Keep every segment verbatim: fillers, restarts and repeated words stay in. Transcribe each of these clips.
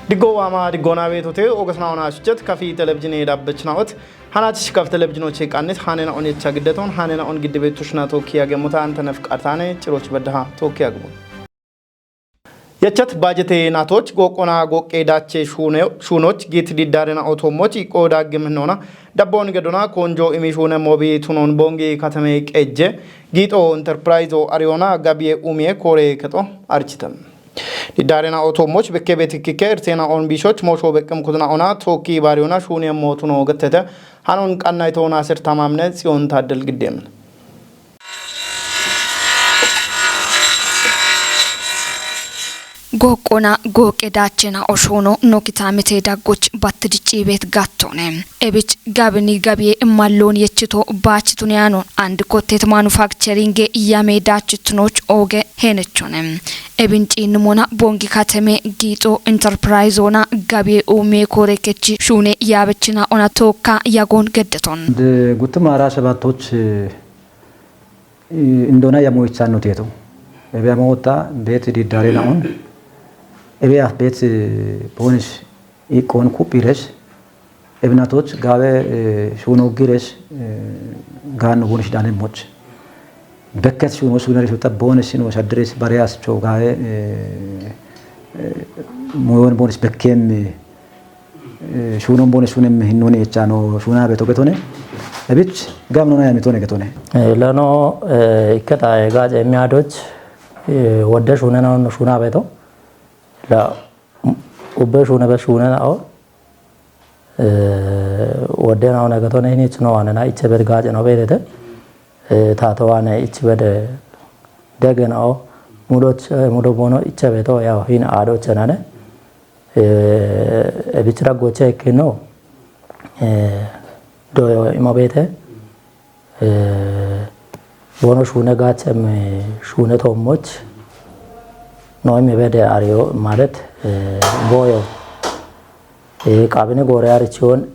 Diggo waama diggoona beetote ogasna ona shuchet kafi televizhine dabbechnaot. Hanati shikaf televizhinoche qannet hanena on yecha giddeton hanena on giddibe tushna toki yagemo ta antena fqartane ciroch beddaha toki yagmo. Yechat bajete natoch goqona goqe dache shune shunoch git diddarena otomoch iqo daggim nona. Dabbon gedona konjo imi shune mobi tunon bongi katame qejje gito enterprise o ariona gabiye umie kore keto architan. Diddarena otomoch bekke betikkike ertena on bishoch mosho bekkem kudna ona toki bariona shune motuno gettete. Hanon qannayto Nasir Tamamne Tsiyon Taddel Giddemin. Goqqona gooqqe daachena oshono no kitamete daggoch battidicci beet gattone. Ebich gabini gabiye immalloon yechito baachitune anon and kottet manufacturing yame daachitnoch ooge henechone. Ebin ciinnimona bongi kateme giixo enterprise ona gabiye ume kore kechi shuune yaabechina ona tookka yagoon geddeton. Guttuma ara sebattoch indona yamu ichanno teto. Ebe amo wota bet diddare naun. Ebe af bet bonis iqqon kupires. Ebnatoch gawe shuno gires gaanno bonis dane moch. Bekket shuno shuno rishuta bonis sino shadres bareas cho gawe muyon bonis bekkem shunon bonis shunem hinnoni echano shuna beto getone. Ebich gamnona yamitone getone. Lano ikketa gaje miadoch wodde shunena shuna beto. La ubbe shune be shune na o wodde na ona gatone ini chno wane na iche bed gaje no bedete. Tato wane iche bed dege na o mudo mudo bono iche beto ya hin ado chenane. Ebichira goche kino doyo imabete. Bono shune gachem shune tomoch no ime bede ariyo malet boyo qabine gore arichion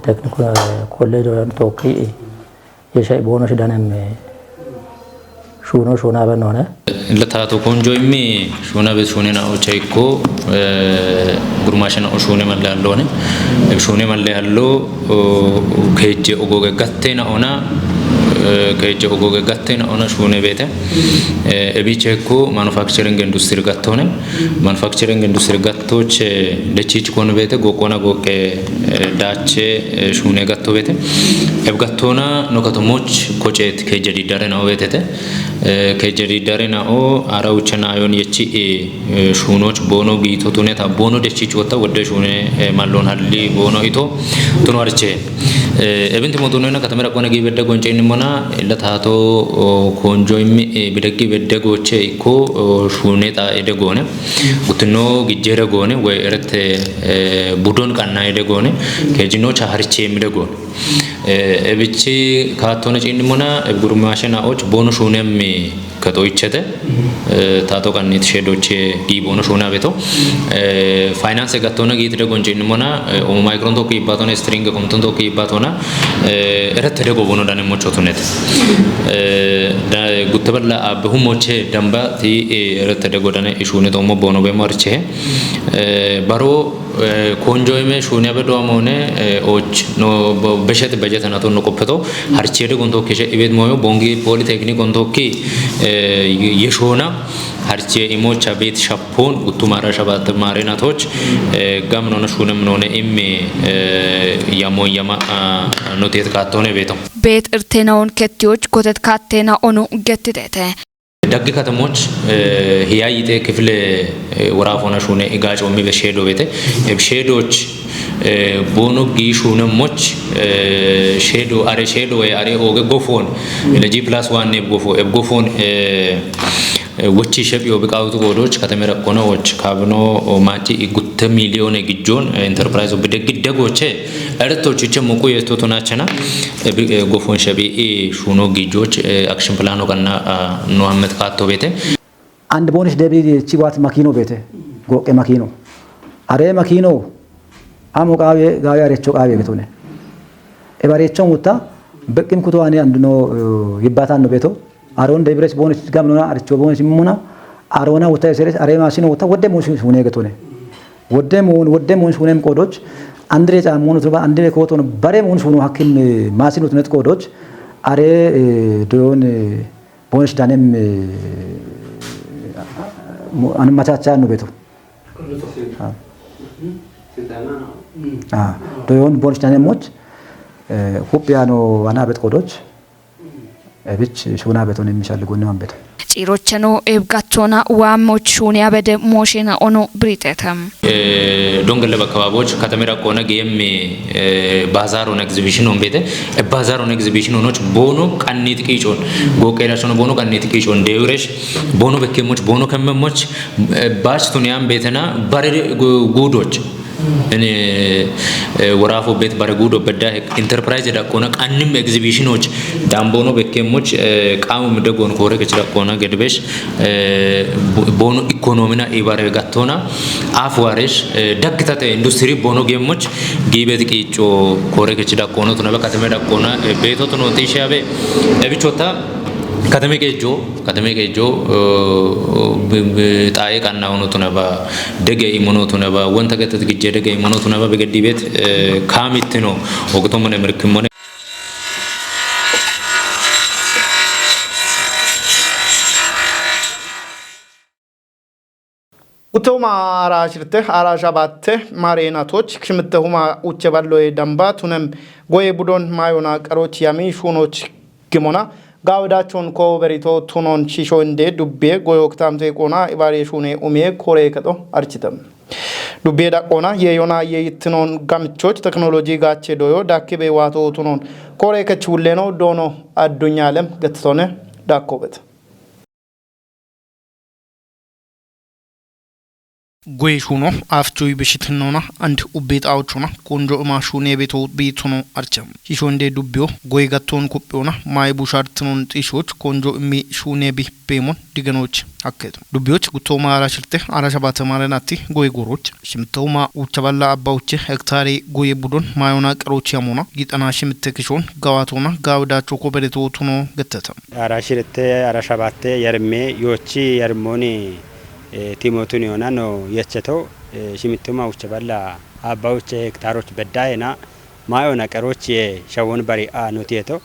technical college on toki yeshay bono shidanem shuno shuna benone. Latato konjo imi shuna be shune na ocha ikko gurmashana o shune malle allone. Shune malle allo keje ogoge gattena ona keje ogoge gattena ona shune bete. Ebiche ikko manufacturing industry gattone. Manufacturing industry gattoche lechich kon bete goqona goqe dache shune gatto bete. Eb gattona no katomoch kochet keje didare na obetete. Kejeri dare na o ara ucha na yon yechi e shunoch bono gi to tune ta bono de chi chota wodde shune mallon halli bono ito tuno arche. Ebinti mo tunena katamera kone gi bedde gonche ni mona illa tato konjo immi bideggi bedde goche ikko shune ta ede gone gutno gijjere gone we erete budon kanna ede gone kejino cha harche mi de gone. Ebichi kaatone cinnimona gurmashena och bono shunem kato ichete. Tato kannit shedoche gi bono shuna beto. Finance gattona gi tede gonche cinnimona o micron to ki batona string konton to ki batona. Erete de go bono dane mocho tunete. Da guttaballa abbe humoche damba ti erete de go dane ishune to mo bono be marche. Baro konjo ime shunya be do amone och no beshet bajeta na to no koppeto harche de gonto kishe ibet moyo bongi polytechnic gonto ki yeshona harche imo chabet shapon guttumara shabat marenatoch gamnona shunem none imme yamo yama no tet katone beto. Bet irtenaon kettiyoch kotet kattena onu gettidete. Daggi katamoch hiya yite kifile wora fona shune iga comi be shedo bete. Eb shedoch bono gi shune moch shedo are shedo e are oge gofon. Ele G plus one neb gofo eb gofon wochi shep yo biqawtu godoch katamera kono och kabno machi igutte million e gijjon enterprise obide gidde goche. Erto chiche muku yesto tonachana. Gofon shebi e shuno gijoch action plan o kanna no hammet katto bete. And bonis debi chiwat makino bete goqe makino are makino amo qawe gawe arecho qawe getone. E barecho mutta beqqim kuto ani and no yibbatan no beto. Aron debres bonis gamnona arecho bonis muna arona uta eseres are masino uta wodde musu sune getone. Wodde muun, wodde muun shuunem qoodoch, andire caammoon utuba, andire kooton bare muun shuunu hakkim maasinu tunet qoodoch, are doyon bonus danem an machacha nu beto. Ah. Ah. Doyon bonus danem moch, hupiano ana bet qoodoch. Ebich shuna beton emishal gune man beton. Cirocheno ebgatona wamoch shuni abede moshena ono briteta. Dongele bakka baaboch katamera kona giyemmi bazaar on exhibition on bete. Bazaar on exhibition onoch bono qannit qichon goqela shono bono qannit qichon dewresh bono bekkemoch bono kemmemoch bach tuniyan betena bare gudoch. Ini warafu bet bare gudo bedda enterprise da kona qannim exhibition och dan bono bekkemoch qamu midagon kore kech da kona gedbesh bono economy na ibare gattona afu waresh daggitate industry bono gemoch gibet qicho kore kech da kono tuna be katame da kona beto tuno tishabe ebichota katame gejo Katame gejo xaye qanna hono tunaba dege imono tunaba wonta getet gije dege imono tunaba begedi bet kamittino ogto mone mirkimone Utoma ara shirte ara shabatte mare natoch kshimte huma uche ballo e damba tunem goye budon mayona qaroch yami shunoch gimona gawdachon ko berito tunon shisho inde dubbe goyo ktamte kona ibare shune umie kore kato architam. Dubbe da kona ye yona ye itinon gamchoch teknoloji gache doyo dakibe wato tunon kore kachuleno dono addunyalem gatsone dakobet. Goye shuno afchoy beshitnona and ubbe xawochona konjo ima shune beto bitono archam. Shisho inde dubbiyo goye gatton kuppiona maye bushar tinon xishoch konjo imi shune bi bemon diganoch hakket. Dubbiyoch gutto maara shirte ara shabate marenatti goye goroch shimtoma ucha balla abba uche hektare goye budon mayona qaroch yamona gixana shimte kishon gawatona gawdacho kobereto tuno getteta. Ara shirette ara shabatte yarme yochi yarmoni timotuni yona no yecheto shimittuma uche balla abba uche hektaroch bedda yena mayona qaroch ye shawon bari a notiyeto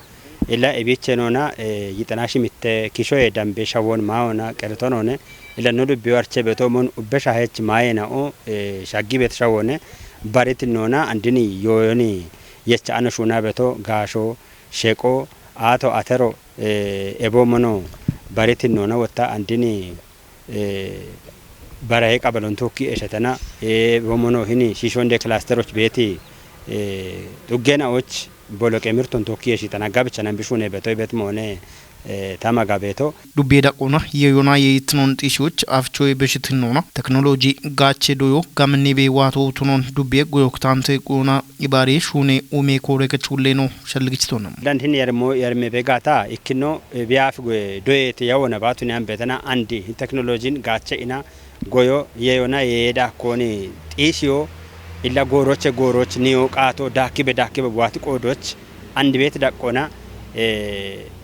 illa ebiche nona yixana shimitte kishoye dambe shawon mayona qertonone illa no dubbi warche beto mon ubbe shahech mayena o shaggi bet shawone barit nona andini yoyoni yecha ano shuna beto gasho sheqo ato atero ebo mono baritin nona wotta andini barahe qabalon tokki eshetena ebo mono hini shishonde klasteroch beti duggena och boloqe mirton tokki eshitana gabichanan bishune beto ibet mone tama gabeto Dubbiye daqona yeyona yeyitnon xisiyoch afchoye beshitinona teknoloji gache doyo gamne be wato tunon dubbiye goyoktante qona ibare shune ume kore kechuleno shalgichitona. Dandin yarmo yarme begata ikkino biyaf goye doyete yawona batuni ambetana andi teknolojin gache ina goyo yeyona yeyeda koni xisiyo illa goroche goroch niyo qato dakibe dakibe buwati qodoch Andi bet daqqona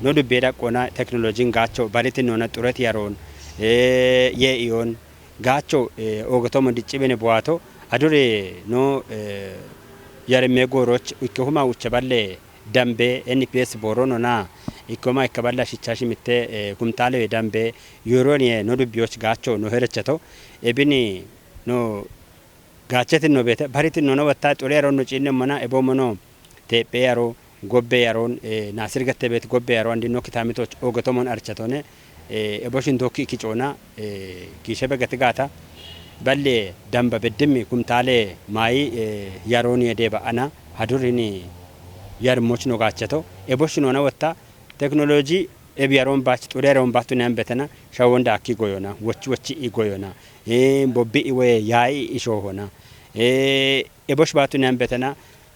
no dubbe daqqona teknolojin gacho bariti nona xuret yaron ye iyon gacho ogotomo diccibene buwato adure no yarme goroch ikke huma uche balle dambe N P S boro nona ikke huma ikke balla shichashi mitte kumtale dambe yoron ye no dubbiyoch gacho no herecheto ebini no Gachetin no bete baritin no na watta xure yaron no cinne mana ebo mono tepe yaro gobbe yaron nasir gatte bet gobbe yaro andi no kitamitoch ogotomon archatone ebo shin tokki kicona kishebe gati gata balle damba beddimmi kumtale mayi yaron yedeba ana hadurini yarmoch no gacheto ebo shin no na watta teknoloji Ebi yaron bach xure yaron batu nan betena shawon da akki goyona woch woch i goyona e bobbi i woye yayi i shohona e ebosh batu nan betena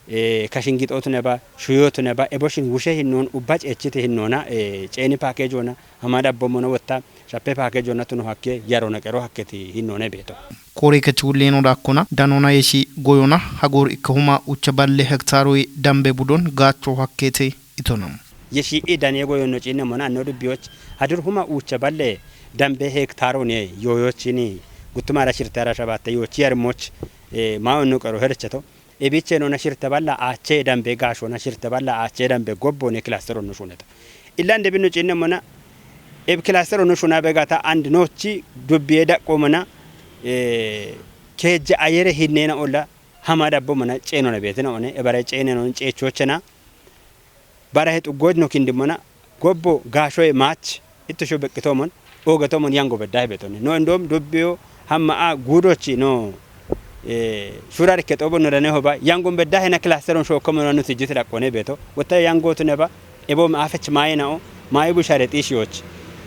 e kashin gixotu neba shuyotu neba eboshin wushe hinnon ubba cechiti hinnona e ceni package ona hama dabbo mono wotta shappe package ona tuno hakke yarona qero hakketi hinnone beto. Kore keti wulleno dakkona danona yeshi goyona hagor ikkahuma ucha balle hektaroi dambe budon gacho hakkete itonam. Yeshi i dane goyo no cine mona no dubbiyoch hadur huma ucha balle dambe hektaro ne yoyochini Guttuma ara shirte ara shabatte yochi yarmoch, eh, ma onnu qaro hercheto. Ebiche nona shirte balla ache dambe gasho na shirte balla ache dambe gobbo ne cluster onu shuneta. Illa ande binu cinne mona eb cluster onu shuna begata and nochi dubbiye daqqo mona, eh, keje ayere hinnena olla hama dabbo mona ceno ne betena one ebare cene non cechochena. Bara he xuggoj no kindi mona gobbo gashoye mach itto sho beqqito mon ogeto mon yango bedda he betone. No indom dubbiyo hamma a gudochi no, eh, shurar ke tobo no dane hoba yango bedda he na cluster on shoko mon no tijjit daqqone beto. Wata yango to neba ebo ma afech maye na o maye bu share tishoch.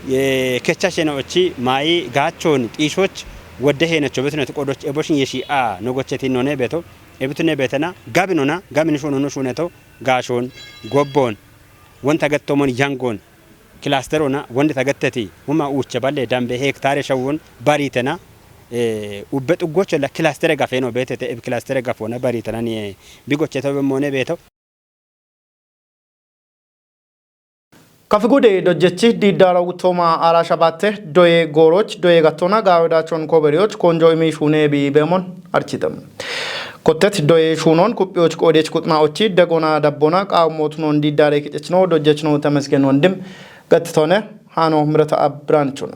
Ye kecha shena ochi maye gachon tishoch wadde he na chobet na to kodoch ebo shin yeshi a no gocheti no ne beto. Ebitune betena gabinona gabin shunono shuneto. Gashon gobbon wonta gettomon yangon cluster ona wonde tagetteti huma uche balle dambe hektare shawun baritena, eh, ubbe xuggocho la cluster gafeno betete eb cluster gafona baritena ni bigoche to be mone beto. Kafi gude dojjechi diddara guttooma ara shabatte doye gooroch doye gattona gaawedaachon kooberiyoch konjo imi shuune bi beemon architem. Kottet doye shuunon kuphiyoch qoodech kuxma ochi degona dabbona qaawmotunon diddare kicechno dojjechno temesgen wondim gattitone haano mirata abranchun.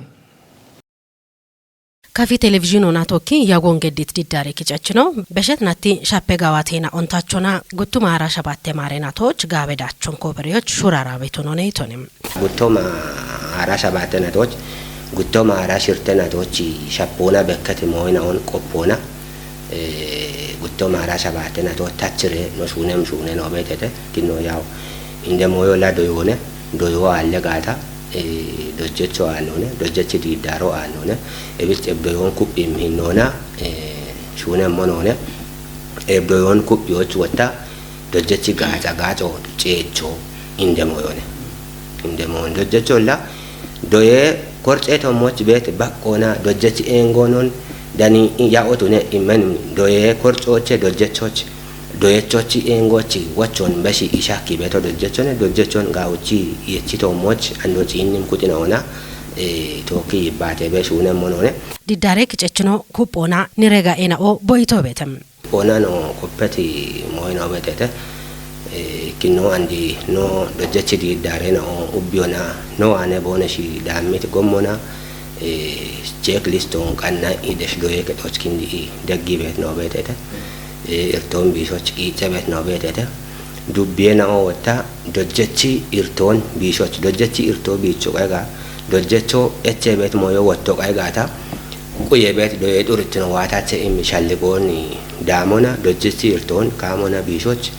Kafi televizhiinona tokki yagon geddit diddare kicechino beshet natti shappe gawatena ontachona guttuma ara shabatte marenatoch gaawedaachon kooberiyoch shurara betonone itonim. Guttoma ara shabatte natoch guttoma ara shirte natoch shappona bekkati moyna on qoppona. Eh, guttoma ara shabatte nato tachire no shunem shune no betete kinno yaw inde moyo la doyone doyo alle gata. Eh, dojjecho anone dojjechi diddaro anone ebis ebdoyon kuphim hinnona. Eh, shunem monone ebdoyon kuphiyoch wotta dojjechi gacha gacho cecho inde moyone inde moyon dojjecho la doye korce to moch bet baqqona dojjechi engonon dani ya otune immen doye korcoche dojjechoch doyechochi engochi wochon beshi ishaki beto dojjechone dojjechon gauchi yechi to moch ando cinnim kutina ona. Eh, toki bate be shunem monone. Diddare kicechino kuphona nirega ena o boyito betem. Ona no koppeti moyno betete. Eh, kinno andi no dojjechi diddare no ubbiona no ane bone shi dammit gommona. Eh, checklist on qanna idesh doye ke toch kindi i deggi bet no betete. Eh, irton bisoch qice bet no betete. Dubbiye na o wotta dojjechi irton bisoch dojjechi irto bicho qayga dojjecho eche bet moyo wotto qaygata. Quye bet doye xuritino watache imi shalliqoni damona dojjechi irton kamona bisoch.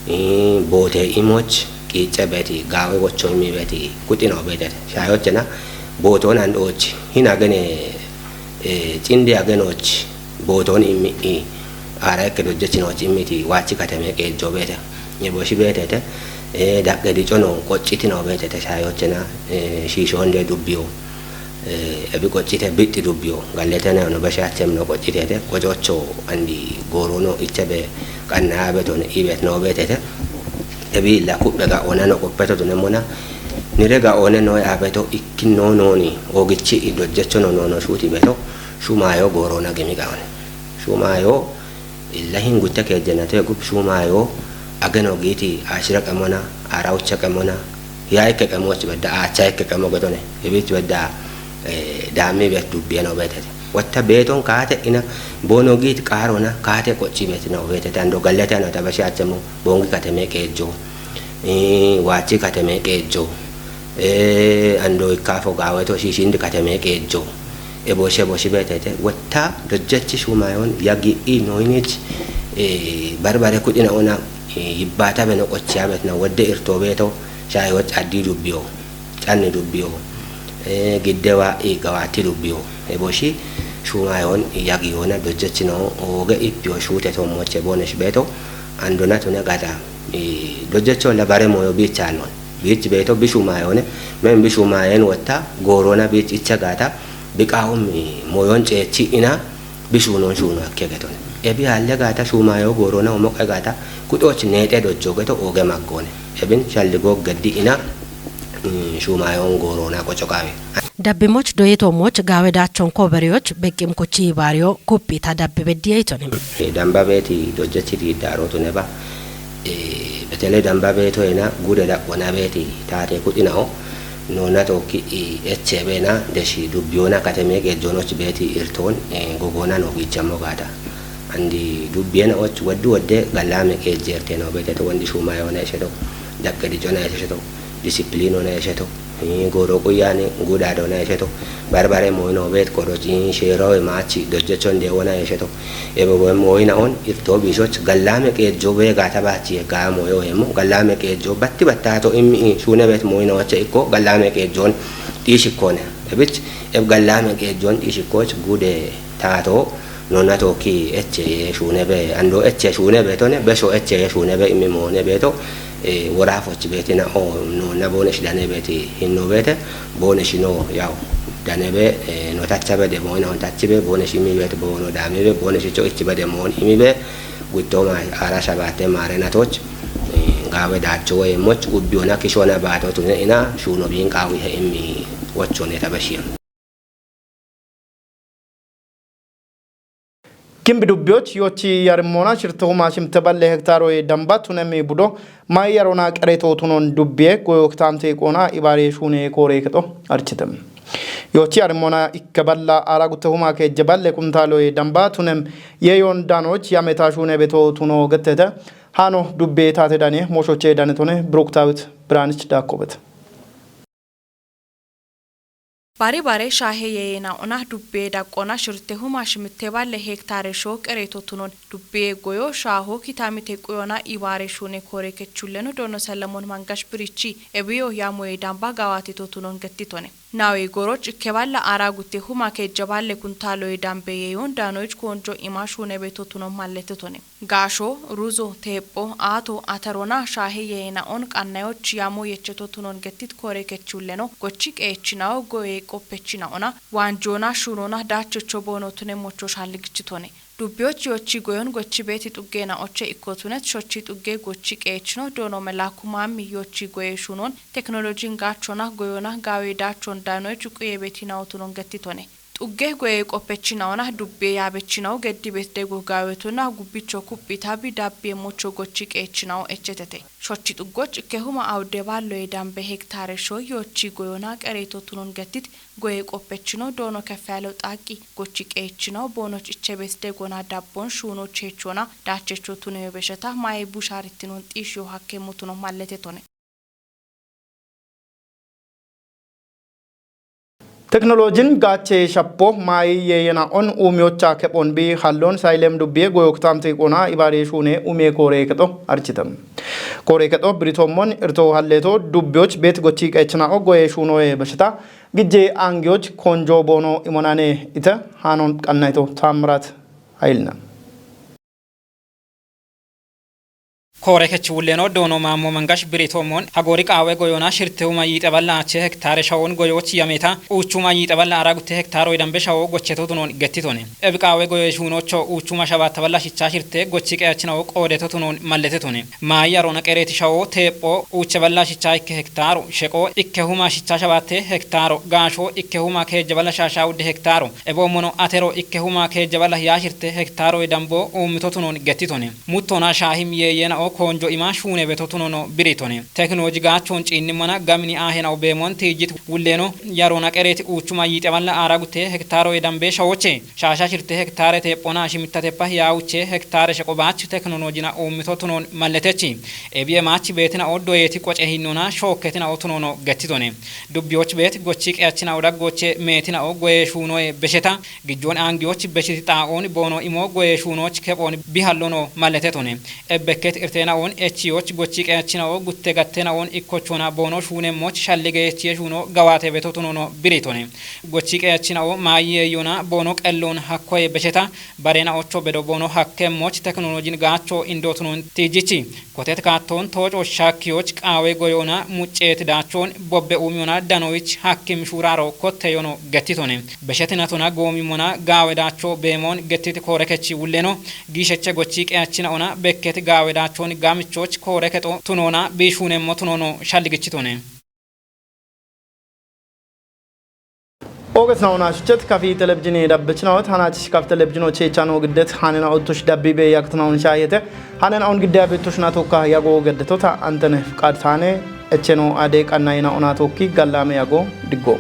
Eh, bote imoch qice beti gawe wocho imi beti kutino betet shayochena boton and och hina gene. Eh, cinde agenoch boton imi i ara ekke dojjechinoch imiti wachi kateme qeejjo beete. Ye boshi beetete. Eh, daqqe dicono qoccitino beetete shayochena. Eh, shishonde dubbiyo. Eh, ebi qoccite bitti dubbiyo galletene no bashe achemno qoccitete qococho andi gorono ichebe qanna beton ibet no beetete. Ebi la kubbe ga ona no qoppeto tunemona. Nire ga one no abeto ikkinno noni ogichi i dojjecho no no no shuti beto. Shumayo gorona gimi gaone. Shumayo illa hin gutte kejjenate gub shumayo ageno giti ashira qemona, araucha qemona, ya ikke qemoch bedda acha ikke qemo getone. Ibit bedda. Eh, dami bet dubbieno betete. Watta beton kate ina bono git qarona kate qochi betino betete ando gallete ano tabashi achemo bongi kateme qeejjo. Eh, wachi kateme qeejjo. Eh, ando ikkafo gaweto shishindi kateme qeejjo. E boshe boshi betete watta dojjechi shumayon yagi i noinich. Eh, barbare kudina ona. Eh, yibbata beno qochi abetna wadde irto beto. Shayoch addi dubbiyo. Canni dubbiyo. Eh, giddewa i gawati dubbiyo. E boshi shumayon yagi yona dojjechino oge ippiyo shute to moche bonesh beto. Andona tune gata. Eh, dojjecho la bare moyo bicha non. Bich beto bishumayone. Men bishumayen watta gorona bich icha gata. Biqaum moyon chechi ina. Bishunon shuno akke geton. Ebi halle gata shumayo gorona omoqe gata. Kutoch nete dojjo geto oge maggone. Ebin shalligo gaddi ina. Mm, shumayon gorona qocho qawe. Dabbimoch doyetomoch gawe dachon koberiyoch beqqim kuchi bariyo kupita dabbe beddiye itoni. Damba beeti dojjechi diiddaarootu neba. Betele damba beetoyena gude daqqona beeti taate kuxinaho. Nona tookki eche beena deshi dubbiyoona kateme qeejjoonoch beeti irtoon gogoona no giichammo gaata. Andi dubbiyena och waddu wadde gallame qeejjeerte no beete to wandi shuma yoona esheto. Daqqe dicona esheto. Disiplinona esheto. Goro quyani gudadona esheto. Barbare moyno beet kodoch sherowe machi dojjechon dewona esheto. Ebe we moyna on irto bisoch gallame qeejjo be gata bachi ga moyo emo gallame qeejjo batti battato immi shune beet moyna wacha ikko gallame qeejjon tishikone. Ebich eb gallame qeejjon tishikoch gude tato. Nona toki eche shune be ando eche shune be tone beso eche shune be immi mone beto. Worafoch betina o nona bone shidane beti hinno bete. Bone shino yaw dane be no tacha be de moyna on tachi be bone shimi bete bono dame be bone shicho ichi be de mon imi be. Guttoma ara shabate mare natoch. Gawe dacho we moch ubbiona kishona bato tune ina shuno bin qawi he immi. Wochone tabashiyam. Kimbi dubbiyoch yochi yarimmoona shirtohu maashimte balle hektaroye damba tunemi budo mayi yarona qereto tunon dubbiye goyo kitaamte qoona ibaare shuune koore kexo architem. Yochi yarimmoona ikke balla ara gutte huma keejje balle kuntaaloye damba tunem yeyon danoch yameta shuune beto tuno gettete. Hano dubbe taate dane moshoche dane tone Brooktaawit Branch dakkobet. Bare bare shaahe yeena ona dubbe daqqona shirte huma shimitte balle hektare shoo qereto tunon dubbe goyo shaaho kitamite quyona ibare shune kore kechulleno dono Selemon Mangash Birichi ebiyo yamoye damba gawate to tunon gettitone. Nawe goroch ikke balla ara gutte huma kejja balle kuntaloye dambe yeyon danoich konjo ima shune beto tunon malletitone. Gaasho, ruzo, teepho, aato, atarona shaahe yeena on qannayoch yamo yecheto tunon gettit kore kechulleno gochi qeechinawo goye qoppechina ona waanjoona shuunona daachocho boono tune mocho shalligichitone. Dubbiyoch yochi goyon gochi beeti xuggeena oche ikko tunet shochi xugge gochi qeechino doono melaku maammi yochi goye shuunon teknolojin gaachona goyona gaawe daachon danoyoch quye beetinawo tunon gettitone. Xugge goye qoppechinaona dubbe yaabechinawo geddibet dego gaawetona gubbicho kuphita bi dabbe mocho gochi qeechinawo echetete. Shochi xuggoch ikkehuma awude baalloye dambe hektare shoy yochi goyona qereto tunon gettit goye qoppechino doono kef yalo xaqqi gochi qeechinawo boonoch ichebet degona dabbon shuuno cheechona daachecho tunoyo besheta maye busharittinon xiishiyo hakke mutuno malletetone. Teknolojin gaache shappo maayi yeeyena on uumiyocha kephon bi hallon saylem dubbiye goyoktamte qona ibaare shuune umiye koore kexo architem. Koore kexo biritommon irto halleto dubbiyoch beet gochi qeechina'o goye shuunoye besheta gijje aangiyoch konjo boono imonane ite haanon qannayto Taamrat Hayilna. Koore kechi wulleno doono maammo mangash biritoommoon hagoori qaawe goyoona shirtehu mayiixeballa ache hektaare shawoon goyooch yameeta uuchu mayiixeballa ara gutte hektaaroy dambe shawoo gocheto tunoon gettitone. Ebi qaawe goye shuunoocho uuchu mashawaataballa shichaa shirte gochi qeyachinawo qoodeto tunoon malletitone. Maayi yaroona qereeti shawoo teepho uucheballa shichaa ikke hektaaro sheqoo ikkehuma shichaa shawaatte hektaaro gaashoo ikkehuma keejjeballa shaashaa wudde hektaaro Eboommono atero ikkehuma keejjaballa hiyaashirte hektaaroy dambo uummito tunon gettitone. Muttona shaahim yeeyenao koonjo ima shuune beto tunono biritone. Teknoloji gaachoon ciinnimmana gamini aahenao beemon tiijjit wulleeno yaroona qereeti uuchuma yiixemalla aara gutte hektaaroy dambe shawoche. Shaasha shirte hektaare teephona shimittateppa hiyaawuche hektaare sheqo baach teknolojina uummito tunon malletechi. Ebiye maach beetinao doyeeti qoce hinnona shookketinao tunono gettitone. Dubbiyoch beet gochi qeyachinao daggoche meetinao goye shuunoye besheta Gijjoon aangiyoch beshiti xaa'oon boono imo goye shuunooch kephoon bihallono malletetone. Ebbekket irteena'oon echiyoch gochi qeyachina'o gutte gattena'oon ikkochoona boono shuunemmoch shallige echiye shuuno gawaate beto tunono biritone. Gochi qeyachina'o maayiyeeyona boono qelloon hakkoye besheta bareena'ocho bedo boono hakkemmoch teknolojin gaacho indootunoon tiijjichi. Kotet kaattoon tooco shaakkiyoch qaawe goyoona mucceet daachoon bobbe uumiyona danoyich hakkim shuuraaro kotteyono gettitone. Beshetinatona goomimmona gaawe daacho beemoon gettiti koorekechi wulleno giisheche gochi qeyachina'ona bekket gaawe daachoon gaamichoch koore kexo tunoona biishuunemmo tunono shalligichitone. Ogesnauna shuchet kafi telebjini dabbichnawet hanachish kaf telebjino chechano giddet hanena ottush dabbi be yaktnaun shayete. Hanen aun gidde abitush na tokka yago geddetota antene fqad tane. Echeno ade qannayina ona tokki gallame yago diggo.